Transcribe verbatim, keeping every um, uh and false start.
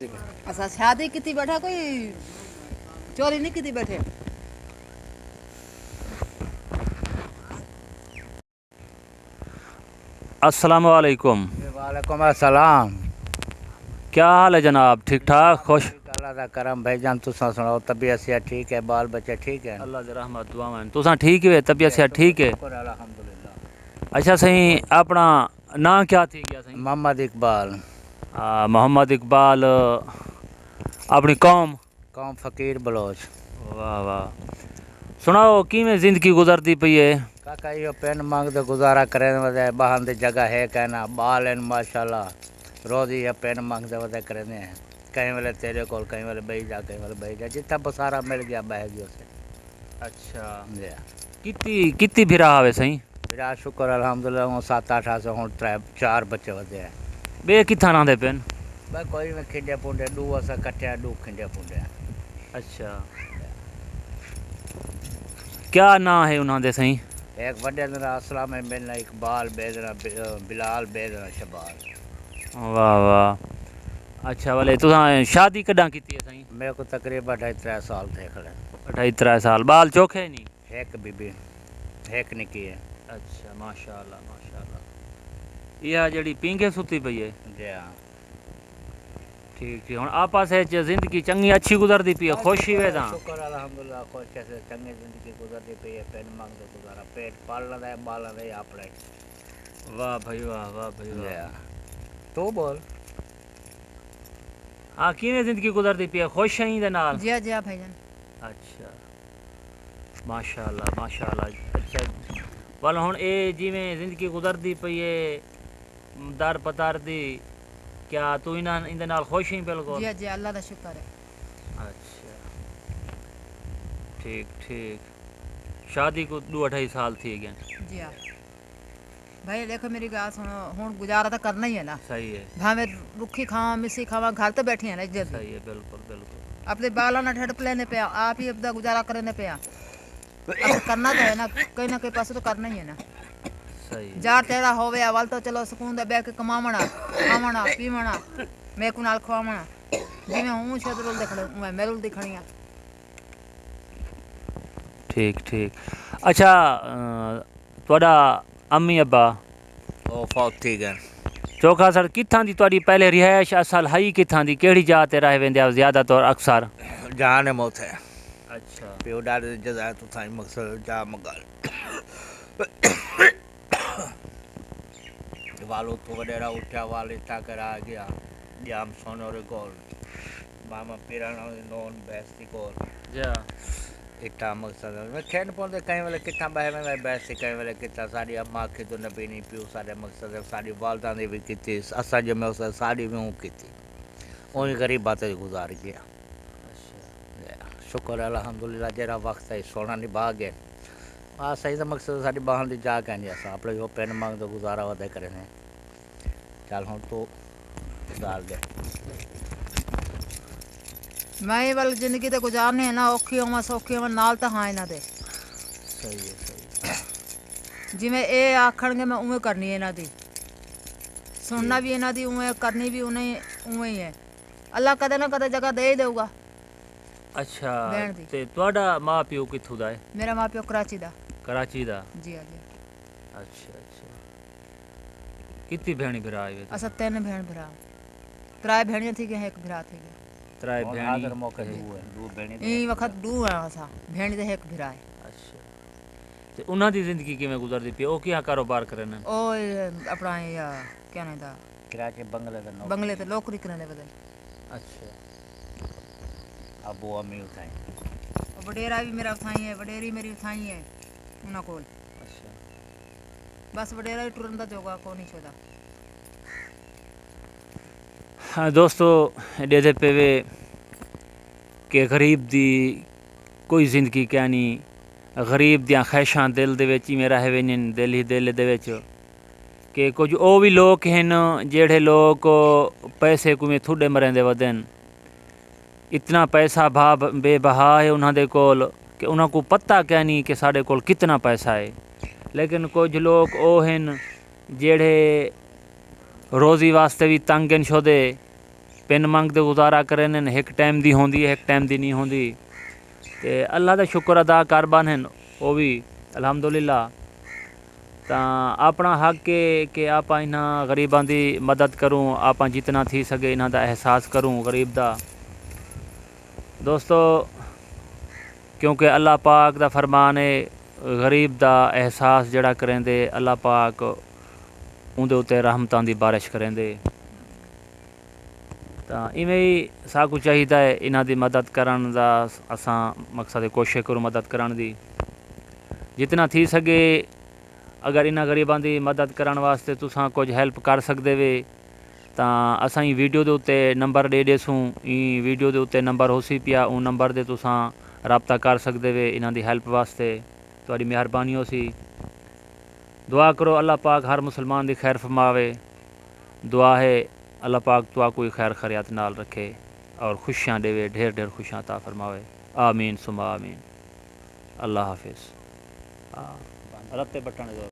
اساں شادی کیتی بیٹھا، کوئی چوری نہیں کیتی بیٹھے۔ السلام علیکم۔ وعلیکم السلام۔ کیا حال ہے جناب؟ ٹھیک ٹھاک؟ خوش؟ اللہ دا کرم بھائی جان، تساں سناؤ، طبیعت صحت ٹھیک ہے؟ بال بچے ٹھیک ہیں؟ اللہ دی رحمت، دعاواں ہیں۔ تساں ٹھیک ہے؟ طبیعت صحت ٹھیک ہے؟ شکر الحمدللہ۔ اچھا سائیں، اپنا ناں کیا تھی گیا سائیں؟ محمد اقبال۔ آ، محمد اقبال، اپنی قوم؟ قوم فقیر بلوچ۔ واہ واہ۔ سناؤ کیویں زندگی گزردی پئی ہے؟ کاکا ایہو پن منگ تے گزارا کریندے ودے، ٻاہن دی جگہ ہے کائنا، ٻال ہن ماشاءاللہ، روزی ایہو پن منگ تے ودے کریندے ہیں۔ کہیں ویلے تیݙے کول، کہیں ویلے ٻئی جا، کہیں ویلے ٻئی جا، جتھاں بسارا مل ڳیا ٻہہ ڳیوسے۔ اچھا۔ جی۔ کتی کتی بھرا ہاوے سائیں؟ بھرا شکر الحمدللہ ہوں ست اٹھ ہاسے، ہن ترے چار بچے ودے ہیں۔ ٻئے کتھاں رہندے پن؟ ٻئے کوئی میں کھنڈے پونڈے، ݙو اساں کٹھے ہیں، ݙو کھنڈے پونڈے ہیں۔ اچھا۔ کیا ناں ہے انہاں دے سائیں؟ ہک وݙے دا ناں اسلم ہے، میݙے ناں اقبال، ٻئے دا ناں ب- بلال، ٻئے دا ناں شہباز۔ واہ واہ۔ اچھا ولے تساں شادی کݙاں کیتی ہے سائیں؟ میکوں تقریبا ڈھائی ترے سال تھئے کھڑے۔ اڈھائی ترائے سال۔ بال چوکھے نی؟ ہک بی بی، ہک نکی ہے۔ اچھا ماشاءاللہ ماشاءاللہ۔ ایہا جیڑھی پینگھے ستی پئی ہے؟ جی ہاں۔ ٹھیک ٹھیک۔ ہن آپس اچ زندگی چنگی اچھی گزردی پئی ہے؟ خوش ہی وینداں؟ شکر الحمدللہ خوش ہے، چنگی زندگی گزردی پئی ہے، پن منگ تے گزارا، پیٹ پالݨ دا ہے، ٻالݨ دا ہے اپݨے۔ واہ بھائی واہ، واہ بھائی واہ۔ جی ہاں۔ تو بول۔ ہاں کیویں زندگی گزردی پئی ہے؟ خوش ہیں ایندے نال؟ جی ہاں جی ہاں بھائی جان۔ اچھا ماشاءاللہ ماشاءاللہ۔ اچھا ول ہن اے جیویں زندگی گزردی پئی ہے در پتر دی، کیا توں انہاں ایندے نال خوش ہیں بالکل؟ جی ہاں جی ہاں اللہ دا شکر ہے۔ اچھا ٹھیک ٹھیک۔ شادی کوں ݙو اڈھائی سال تھی ڳئن۔ جی ہاں۔ بھائی ݙیکھو میݙی ڳالھ سݨو، ہݨ گزارا تاں کرݨا ہی ہے نا۔ صحیح ہے۔ بھانویں رکھی کھاواں، مسی کھاواں، گھر تاں ٻیٹھی ہیں نا عزت دی۔ صحیح ہے، بالکل، بالکل۔ اپݨے ٻالاں نال ڈھڈ پلیندے پیاں، آپ ہی اپݨا گزارا کریندے پیاں۔ اصل کرݨا تاں ہے نا، کہیں نہ کہیں پاسوں تاں کرݨا ہی ہے نا۔ صحیح ہے۔ جار تیݙا ہووے، اول تاں چلو سکون دا ٻہہ کے کماوݨا، کھاوݨا، پیوݨا، میکوں نال کھواوݨا۔ جیویں ہوں شاید رلدے کھڑے، اونویں میں رلدی کھڑی ہاں۔ ٹھیک ٹھیک۔ اچھا تہاݙا امی ابا؟ او فوت تھی ڳئن۔ چوکھا سر کتھاں دی تہاݙی پہلے رہائش اصل ہئی کتھاں دی؟ کیڑھی جاہ تے رہ ویندے ہاؤ زیادہ تر اکثر؟ جان موتھ ہے۔ اچھا۔ پیو ݙاݙے دی جزائر توں تھائیں مقصد جا مگل۔ ول اتھوں وݙیرا اٹھیا، ول اتھاں کرا ڳیا، ڄام سونے ہوریں کول، ماما پیران ہوریں نون بیس دی کول۔ جا۔ اتھاں مقصد میں کھن پوندے، کہیں ویلے کتھاں ٻہہ ویندے بیس تے، کہیں ویلے کتھاں۔ ساݙی اماں اکھیں توں نبی نی، پیو ساݙے مقصد ساݙی والدہ دی وی کیتی، اساں ڄمے اساں ساݙی وی اوں کیتی۔ اونویں غریباں تے گزار ڳیا۔ شکر الحمدللہ جیڑھا وقت ہے سوہݨا نبھا ڳئے۔ آ سائیں دا مقصد ساݙی ٻاہن دی جا کائنی، اساں اپݨے ایہو پن منگ تے گزارا ودے کریندے۔ چل ہݨ توں ڳالھ ݙے۔ میں ول زندگی تے گزارݨی ہے نا، اوکھی ہوواں سوکھی ہوواں نال تاں ہاں انہاں دے۔ صحیح ہے صحیح۔ جیویں اے آکھݨ گے میں اونویں کرݨی ہے انہاں دی۔ سݨݨا وی انہاں دی اونویں، کرݨی وی انہاں اونویں ہی ہے۔ اللہ کدے نہ کدے جگہ ݙے ہی ݙیوگا۔ اچھا۔ تے تہاݙا ماء پیو کتھوں دا ہے؟ میݙا ماء پیو کراچی دا۔ کراچی دا؟ جی ہاں جی۔ اچھا اچھا۔ کتی بھیݨ بھرا ہیوے تساں؟ اساں تن بھیݨ بھرا۔ ترائے بھیݨیاں تھی ڳیاں، ہک بھرا تھی ڳیا۔ ترائے بھیݨی۔ ایں وخت ݙو ہاں اساں، بھیݨی تے ہک بھرا ہے۔ اچھا۔ تے انہاں دی زندگی کیویں گزردی پئی ہے؟ او کیہاں کاروبار کریندن؟ او اپݨا اے کیا ناں دا؟ کراچی بنگلے تے نوکری۔ بنگلے تے نوکری کریندے ودن۔ اچھا۔ ابو امی اتھائیں۔ او وݙیرا وی میرا اتھائیں ہے، وݙیری میری اتھائیں ہے انہاں کول۔ اچھا۔ بس وݙیرا وی ٹرݨ دا جوگا کونی چھوڑا۔ ہاں دوستو، ݙیہدے پئے وے کہ غریب دی کوئی زندگی کائنی، غریب دیاں خواہشاں دل دے وچ ایویں رہ ویندین، دل ہی دل دے وچ۔ کہ کجھ او وی لوک ہن جیڑھے لوک پیسے کوں وی تھڈے مریندے ودن۔ اتنا پیسہ بھا بے بہا ہے انہاں دے کول کہ انہاں کوں پتہ کینی کہ ساڈے کول کتنا پیسہ ہے۔ لیکن کجھ لوک او ہن جیڑھے روزی واسطے وی تنگ ہن شودے، پن منگ تے گزارا کریندن، ہک ٹائم دی ہوندی ہے، ہک ٹائم دی نہیں ہوندی۔ تے اللہ دا شکر ادا کر بن ہن، او وی الحمدللہ۔ تاں اپݨا حق ہے کہ آپاں انہاں غریباں دی مدد کروں، آپاں جتنا تھی سڳے انہاں دا احساس کروں غریب دا۔ دوستو، کیونکہ اللہ پاک دا فرمان ہے، غریب دا احساس جڑا کریندے، اللہ پاک اوندے اتے رحمتاں دی بارش کریندے۔ تاں ایویں ہی ساکوں چاہیدا ہے انہاں دی مدد کرݨ دا، اساں مقصد ہے کوشش کروں مدد کرݨ دی جتنا تھی سڳے۔ اگر انہاں غریباں دی مدد کرݨ واسطے تساں کجھ ہیلپ کر سڳدے وے تاں اساں ایں ویڈیو دے اتے نمبر ݙے ݙیسوں۔ ایں ویڈیو دے اتے نمبر ہوسی پیا، اوں نمبر دے تساں رابطہ کر سڳدے وے انہاں دی ہیلپ واسطے۔ تہاݙی مہربانی ہوسی۔ دعا کرو اللہ پاک ہر مسلمان دی خیر فرماوے۔ دعا ہے اللہ پاک تہاکوں وی خیر خیریت نال رکھے اور خوشیاں ݙیوے، ڈھیر ڈھیر خوشیاں عطا فرماوے۔ آمین ثم آمین۔ اللہ حافظ۔ ہاں، رتے بٹن زور۔